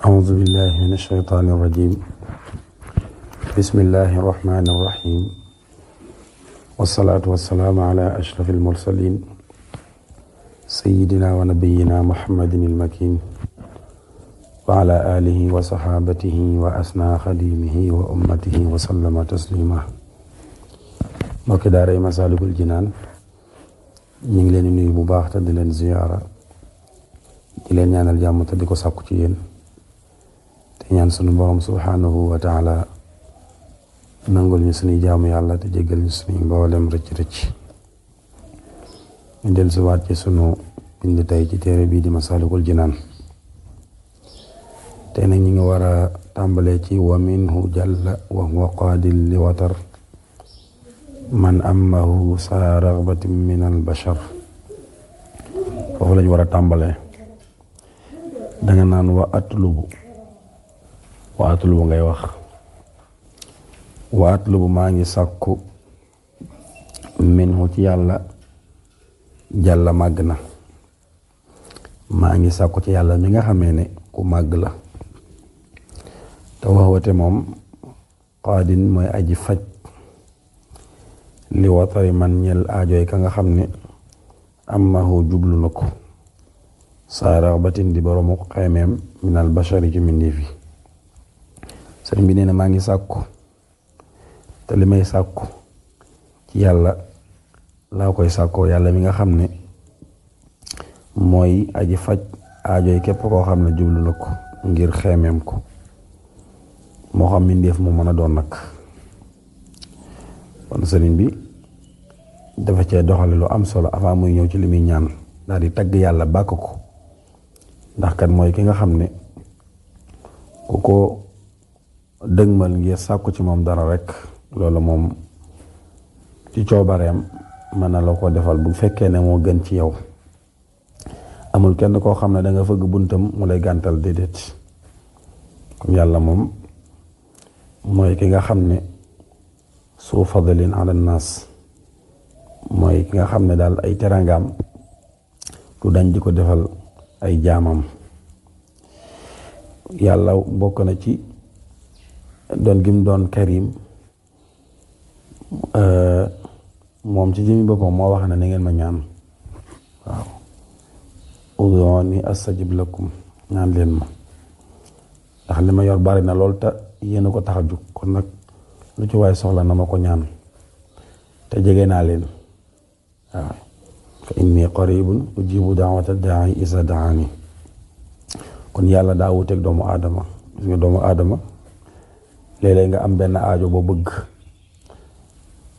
أعوذ بالله من الشيطان الرجيم بسم الله الرحمن الرحيم والصلاة والسلام على أشرف المرسلين سيدنا ونبينا محمد المكين وعلى آله وصحابته وأسنى خديمه وأمته وسلم تسليما mbokki daaray Masaalikul Jinaan ñu ngi leen di nuyu bu baax te di leen ziyaara di leen ñaanal jàmm te di ko sàkku ci yéen te ñaan sunu borom subhanahu wa taala nangul ñu suñuy jaamu yàlla te jéggal ñu suñuy mboolem rëcc-rëcc ñu dellusiwaat ci sunu bind tey ci téere bii di Masaalikul Jinaan tey nag ñu ngi war a tàmbalee ci wa minhu jalla wa huwa qaadil li watar man amahu saa raghbatin min al bashar foofu lañ war a tàmbalee danga naan wa atlubu ngay wax wa atlubu maa ngi sàkku minhu ci yàlla jàlla màgg na maa ngi sàkku ci yàlla mi nga xamee ne ku màgg la te waxwate moom qaadin mooy aji faj li watari man ñel aajooy ka nga xam ne amahu jublu na ko saa raxbatin di boroomu xeemeem minal bashari ci mbindéef yi sëriñ bi nee na maa ngi sàkku te li may sàkku ci yàlla laa koy sàkkoo yàlla mi nga xam ne mooy aji faj aajooy képp koo xam ne jublu na ko ngir xeemeem ko moo xam mbindéef mu mën a doon nag kon sëriñ bi dafa cee doxale lu am solo avant muy ñëw ci li muy ñaan daal di tagg yàlla bàkk ko ndax kat mooy ki nga xam ne ku ko dëgmal ngir sàkku ci moom dara rek loolu moom ci coobareem mën na la ko defal bu fekkee ne moo gën ci yow amul kenn koo xam ne da nga fëgg buntam mu lay gàntal déedéet comme yàlla moom mooy ki nga xam ne suu fadlin ala naas mooy ki nga xam ne daal ay terangaam du dañ di ko defal ay jaamam yàlla bokk na ci doon gim doon karim moom ci jëmi boppam moo wax ne na ngeen ma ñaan waaw ud'uuni astajib lakum ñaan leen ma ndax li ma yor bari na lool te yéen a ko tax a jug kon nag lu ci waay soxla na ma ko ñaan te jege naa leen waaw fa inni qaribun ujibu da'wata da'i iza da'ani kon yàlla daa wuteeg doomu aadama gis nga doomu aadama léeg-léeg nga am benn aajo boo bëgg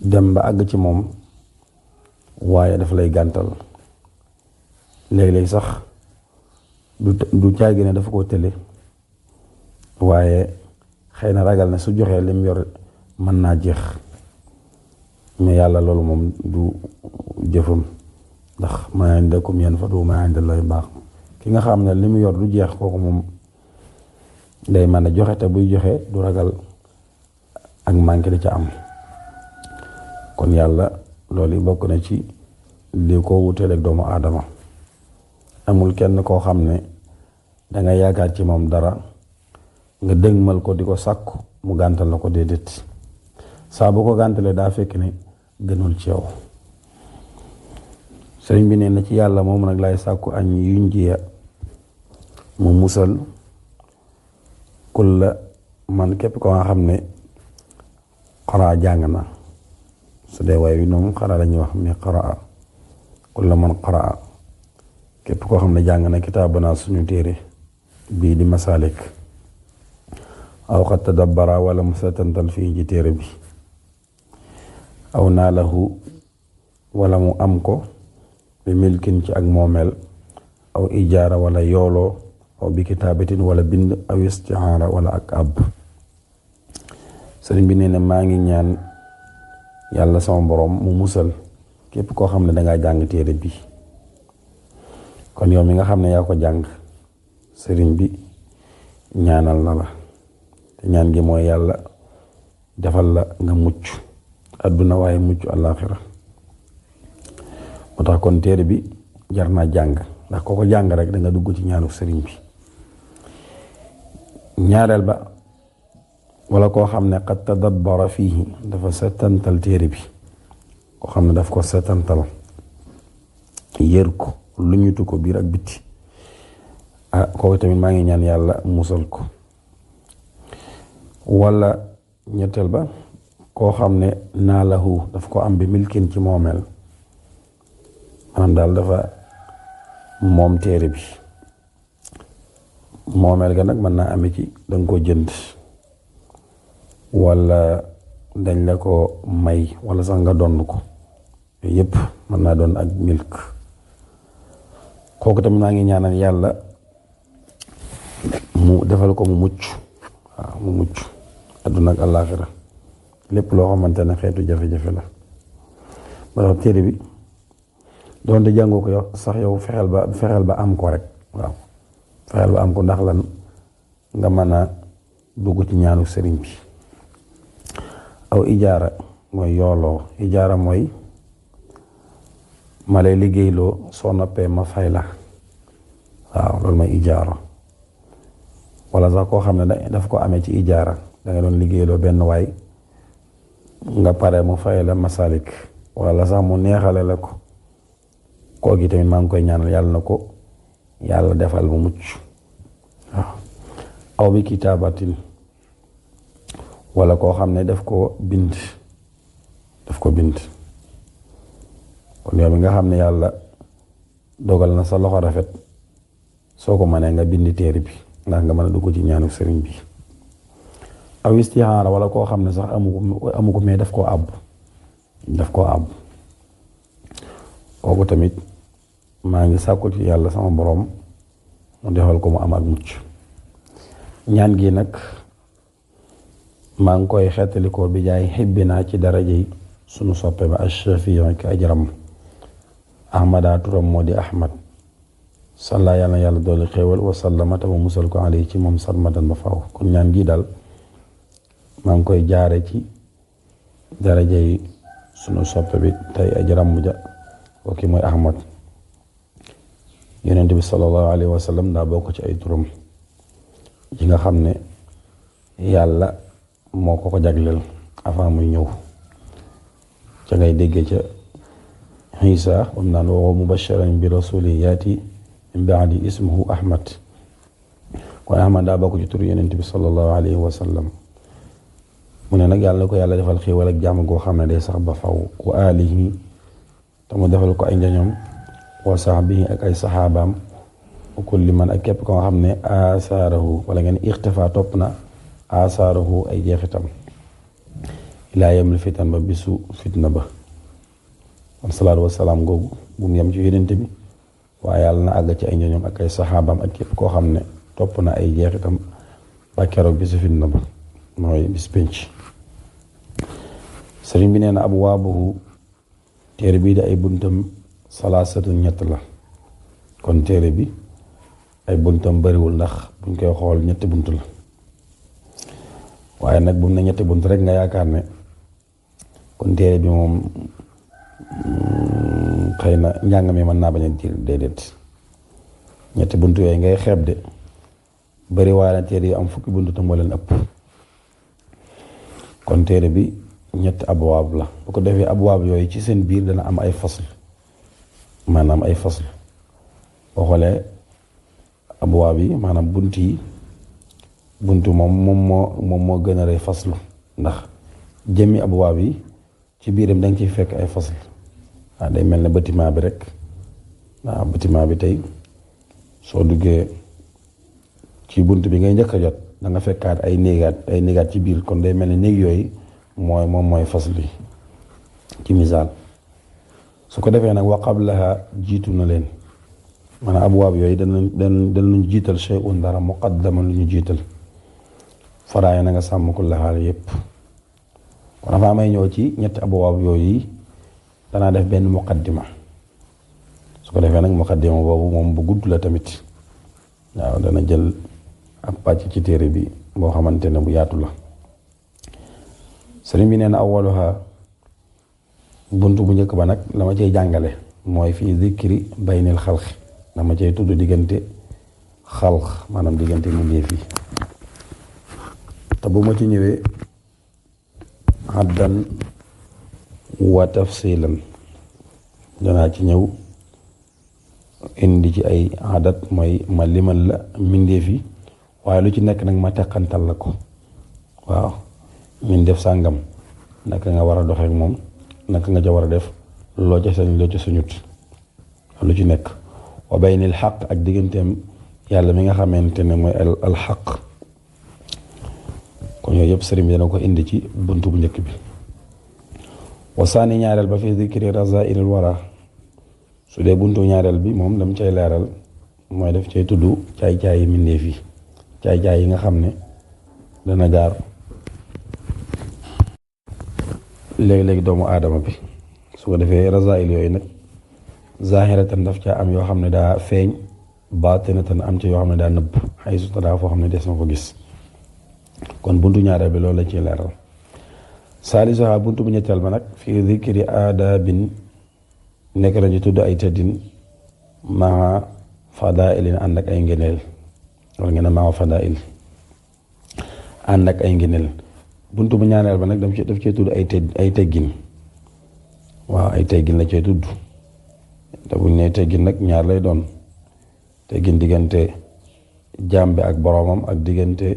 dem ba àgg ci moom waaye daf lay gàntal léeg-léeg sax du caagi ne dafa ko tële waaye xëy na ragal na su joxee lim yor mën naa jeex mais yàlla loolu moom du jëfam ndax maa indakum yanfadu maa indallahi baax ki nga xam ne li mu yor du jeex kooku moom day mën a joxe te buy joxe du ragal ak manqué di ca am kon yàlla loolu yi bokk na ci li ko wuteel ak doomu aadama amul kenn koo xam ne danga yaakaar ci moom dara nga dëgmal ko di ko sàkku mu gàntal la ko déedéet saa bu ko gàntalee daa fekk ne gënul ci yow sëriñ bi nee na ci yàlla moom nag lay sàkku añ yuñ jiya mu musal kulla man képp ko nga xam ne xaraa jàng na su dee waay wi noonu xaraa lañuy wax mais xaraa kulla man xaraa képp koo xam ne jàng na kitaabana suñu téere bii di Masaalik aw xat tadabbara wala mu setantal fii ci téere bi aw naalahu wala mu am ko bi milkin ci ak moomeel aw ijaara wala yooloo aw bi kitaabatin wala bind aw istihaara wala ak àbb sëriñ bi nee na maa ngi ñaan yàlla sama boroom mu musal képp koo xam ne dangaa jàng téere bi kon yow mi nga xam ne yaa ko jàng sëriñ bi ñaanal na la te ñaan gi mooy yàlla defal la nga mucc àdduna waaye mucc àllaaxira moo tax kon téere bi jar naa jàng ndax ko jàng rek da nga dugg ci ñaanu sëriñ bi ñaareel ba wala koo xam ne qad tadabbara fiihi dafa setantal téere bi koo xam ne daf ko setantal yër ko lu ñutu ko biir ak bitti kooku tamit maa ngi ñaan yàlla musal ko. wala ñetteel ba koo xam ne naalahu daf ko am bi milkin ci moomeel maanaam daal dafa moom téere bi moomeel ga nag mën naa ame ci danga ko jënd wala dañ la ko may wala sax nga donn ko yooyu yëpp mën naa doon ak milk. kooku tamit maa ngi ñaanal yàlla mu defal ko mu mucc waaw mu mucc adduna ak àllaaxira lépp loo xamante ne xeetu jafe-jafe la ba tax téere bi doonte jàngoo ko yow sax yow fexeel ba am ko rek waaw fexeel ba am ko ndax lan nga mën a dugg ci ñaanu sëriñ bi. aw ijaara mooy yooloo ijaara mooy ma lay liggéeyloo soo noppee ma fay la waaw loolu mooy ijaara. wala sax koo xam ne daf ko amee ci ijaara da nga doon liggéeyloo benn waay nga pare mu fay la masalik wala sax mu neexale la ko koo gi tamit maa ngi koy ñaanal yàlla na ko yàlla defal mu mucc waaw. aw bi kitaabatin wala koo xam ne daf ko bind kon yow mi nga xam ne yàlla dogal na sa loxo rafet soo ko mënee nga bind téere bi ndax nga mën a dugg ci ñaanu sëriñ bi. aw istixaara wala koo xam ne sax amu ko mais daf koo àbb kooku tamit maa ngi sàkku ci yàlla sama boroom mu defal ko mu am ak mucc. ñaan gi nag maa ngi koy xettalikoo bi jaay xibbi naa ci daraja yi sunu soppe ba ash-Shafi'i ki ajram ahmada turam moo di ahmad salla yàlla na yàlla doole xéewal wasallama te mu musal ko alayhi ci moom sarmadan ba faw. kon ñaan gi daal maa ngi koy jaare ci daraja yi sunu soppe bi tey ajram ja kooki mooy ahmad yonent bi sallallahu alayhi wa sallam daa bokk ci ay turam yi nga xam ne yàlla moo ko jagleel avant muy ñëw ca ngay déggee ca Isa bam naan wa mubashiran bi rasuli yaati min ba'di ismuhu ahmad kon ahmad daa bokk ci tur yonent bi sallallahu alayhi wa sallam mu ne nag yàlla ko yàlla defal xiiwal ak jàmm goo xam ne day sax ba faw wa alihi te mu defal ko ay njañoom wa sahbihi ak ay saxaabaam wa kulli man ak képp ko nga xam ne asaarahu wala ngeen ixtifa topp na asaarahu ay jeexitam ilaa yemul fitan ba bisu fitna ba. kon salaatu wasalaam googu bu mu yem ci yonent bi waaye yàlla na àgg ci ay njañoom ak ay saxaabaam ak képp koo xam ne topp na ay jeexitam ba keroog bisu fitna ba mooy bis penc. sëriñ bi nee na abwaabuhu téere bii di ay buntam salaasatu ñett la kon téere bi ay buntam bariwul ndax buñ koy xool ñetti bunt la waaye nag bu ne ñetti bunt rek nga yaakaar ne kon téere bi moom xëy na njàng mi mën naa bañ a diir déedéet ñetti bunt yooyu ngay xeeb de bari waaye na téere yu am fukki bunt tam moo leen ëpp. kon téere bi ñetti abwaab la bu ko defee abwaab yooyu ci seen biir dana am ay fasl maanaam ay fasl boo xoolee abwaab yi maanaam bunt yi buntu moom moo gën a rëy faslu ndax jëmmi abwaab yi ci biiram da nga ciy fekk ay fasl waaw day mel ne bâtiment bi rek waaw bâtiment bi tey soo duggee ci bunt bi ngay njëkk a jot da nga fekkaat ay néegaat ci biir kon day mel ne néeg yooyu mooy fasl yi ci misaal su ko defee nag wa qablaha jiitu na leen maanaam abwaab yooyu danañ jiital shay'un dara muqaddaman lu ñu jiital faraaya na nga sàmm ko laxaal yépp kon dafa may ñëw ci ñetti abwaab yooyu danaa def benn muqaddima su ko defee nag muqaddima boobu moom bu gudd la tamit waaw dana jël ab pàcc ci téere bi boo xamante ne bu yaatu la. sëriñ bi nee na awwaluha buntu bu njëkk ba nag la ma cay jàngale mooy fii zikri baynil xalqi dama cay tudd diggante xalq maanaam diggante mbindeef yi te bu ma ci ñëwee haddan wa tafsilan danaa ci ñëw indi ci ay adat mooy ma limal la mbindeef yi waaye lu ci nekk nag ma teqantal la ko waaw mbindeef sàngam naka nga war a doxeek moom naka nga ca war a def loo ca sañ loo ca suñut lu ci nekk wa baynil xaq ak digganteem yàlla mi nga xamante ne mooy al xaq kon yooyu yëpp sëriñ bi dana ko indi ci buntu bu njëkk bi wasaani ñaareel ba fi dikri razailil wara su dee buntu ñaareel bi moom dam cay leeral mooy def cay tudd caay-caay yi mbindeef yi caay-caay yi nga xam ne dana gaar léegi-léegi doomu aadama bi su ko defee razail yooyu nag zahiratan daf caa am yoo xam ne daa feeñ baatinatan am ci yoo xam ne daa nëbb xay su daa foo xam ne des na ko gis kon buntu ñaareel bi loolu lañ ciy leeral saalisaha buntu bu ñetteel ba nag fii dikri aadaabin nekk na ci tudd ay tëddin maa fadailin ànd ak ay ngeneel wala ngeen maa fadail ànd ak ay ngeneel buntu bu ñaareel ba nag daf cee tudd ay teggin waaw ay teggin la cee tudd te buñ ne teggin nag ñaar lay doon teggin diggante jaam bi ak boroomam ak diggante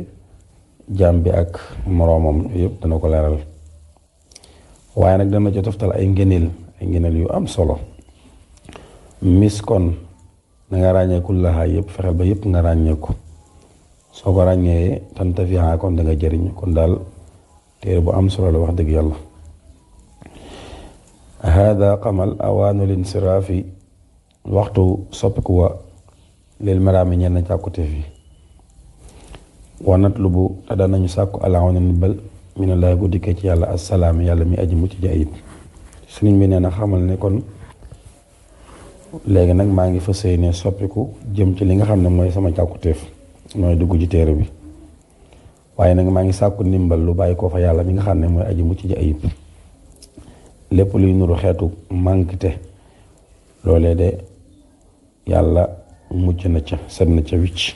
jaam bi ak moroomam yëpp dana ko leeral waaye nag dana ci toftal ay ngëneel yu am solo mis kon na nga ràññeeku laxaa yëpp fexeel ba yëpp nga ràññeeku soo ko ràññee tantafiha kon da nga jëriñ kon daal téere bu am solo la wax dëgg yàlla hada qamal awaanu linsiraafi waxtu soppiku wa lil maraami ñenn càkkuteef yi wanat lu bu te danañu sàkku alaawna ndimbal minallahi gu dikkee ci yàlla assalaam yàlla mi aji mucc ji ayib sëriñ bi nee na xamal ne kon léegi nag maa ngi fas yéene soppiku jëm ci li nga xam ne mooy sama càkkuteef mooy dugg ci téere bi waaye nag maa ngi sàkku ndimbal lu bàyyi koo fa yàlla mi nga xam ne mooy aji mucc ji ayib lépp luy nuru xeetu mànkte loolee de yàlla mucc na ca set na ca wicc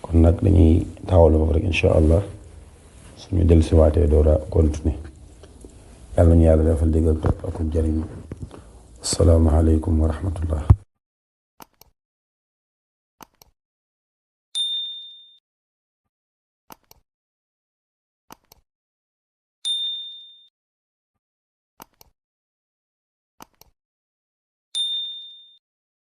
kon nag dañuy taxawlu foofu rek incha allah suñu dellusiwaatee door a continuer yàlla ñu yàlla defal déggal topp ak jariñ assalaamu aleykum wa rahmatullah